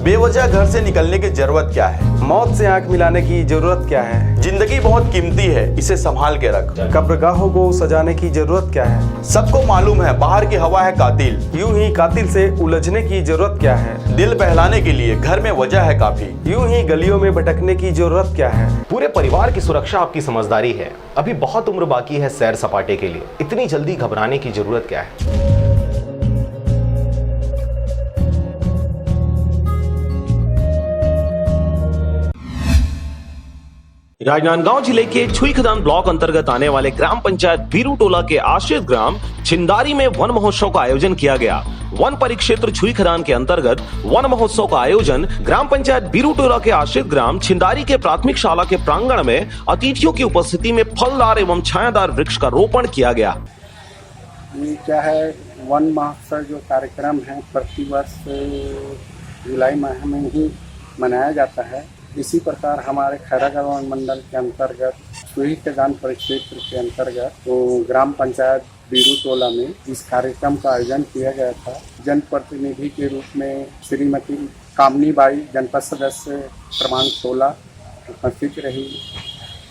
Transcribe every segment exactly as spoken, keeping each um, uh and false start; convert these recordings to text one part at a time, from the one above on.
बेवजह घर से निकलने की जरूरत क्या है? मौत से आंख मिलाने की जरूरत क्या है? जिंदगी बहुत कीमती है, इसे संभाल के रख। कब्रगाहों को सजाने की जरूरत क्या है? सबको मालूम है, बाहर की हवा है कातिल। यूं ही कातिल से उलझने की जरूरत क्या है? दिल बहलाने के लिए घर में वजह है काफी। यूं ही गलियों में भटकने की जरूरत क्या है? पूरे परिवार की सुरक्षा आपकी समझदारी है। अभी बहुत उम्र बाकी है सैर सपाटे के लिए, इतनी जल्दी घबराने की जरूरत क्या है? राजनांदगांव जिले के छुईखदान ब्लॉक अंतर्गत आने वाले ग्राम पंचायत बीरू टोला के आश्रित ग्राम छिंदारी में वन महोत्सव का आयोजन किया गया। वन परिक्षेत्र छुईखदान के अंतर्गत वन महोत्सव का आयोजन ग्राम पंचायत बीरू टोला के आश्रित ग्राम छिंदारी के प्राथमिक शाला के प्रांगण में अतिथियों की उपस्थिति में फलदार एवं छायादार वृक्ष का रोपण किया गया। ये क्या है, वन महोत्सव जो कार्यक्रम है, प्रतिवर्ष जुलाई माह में ही मनाया जाता है। इसी प्रकार हमारे खैरागढ़ वन मंडल के अंतर्गत छुईखदान परिक्षेत्र के अंतर्गत तो ग्राम पंचायत बीरू टोला में इस कार्यक्रम का आयोजन किया गया था। जनप्रतिनिधि के रूप में श्रीमती कामनी बाई, जनपद सदस्य क्रमांक सोलह, उपस्थित रही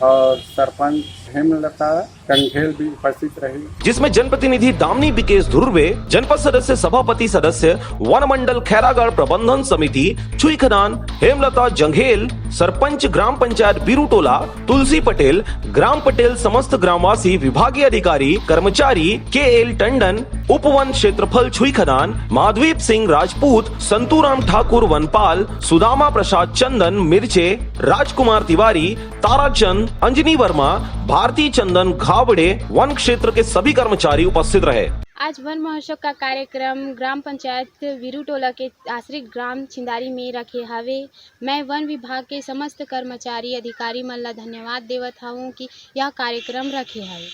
और सरपंच हेमलता जंघेल भी उपस्थित रही। जिसमें जनप्रतिनिधि दामनी बिकेश धुर्वे, जनपद सदस्य, सभापति सदस्य, वन मंडल खैरागढ़ प्रबंधन समिति छुईखदान, हेमलता जंघेल, सरपंच ग्राम पंचायत बीरू टोला तुलसी पटेल, ग्राम पटेल, समस्त ग्रामवासी, विभागीय अधिकारी, कर्मचारी के एल टंडन, उपवन क्षेत्रफल छुईखदान, माधवीप सिंह राजपूत, संतूराम ठाकुर वनपाल, सुदामा प्रसाद चंदन मिर्चे, राजकुमार तिवारी, ताराचंद, अंजनी वर्मा, भारती चंदन घावड़े, वन क्षेत्र के सभी कर्मचारी उपस्थित रहे। आज वन महोत्सव का कार्यक्रम ग्राम पंचायत वीरू टोला के आश्रित ग्राम छिंदारी में रखे हवे। मैं वन विभाग के समस्त कर्मचारी अधिकारी मन ला धन्यवाद देवत हवं कि यह कार्यक्रम रखे हवे।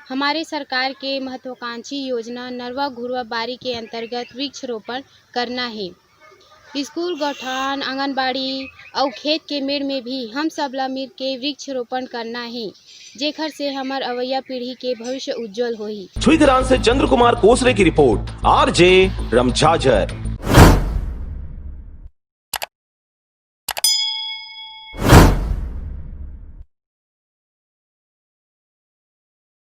हमारे सरकार के महत्वाकांक्षी योजना नरवा घुरवा बारी के अंतर्गत वृक्ष रोपण करना हे। स्कूल, गौठान, आंगनबाड़ी अउ खेत के मेड़ में भी हम सब ला मिल के वृक्ष रोपण करना हे, जेखर से हमर अवइया पीढ़ी के भविष्य उज्जवल होही। छुईखदान से चंद्र कुमार कोसरे की रिपोर्ट, आरजे रमझाझर।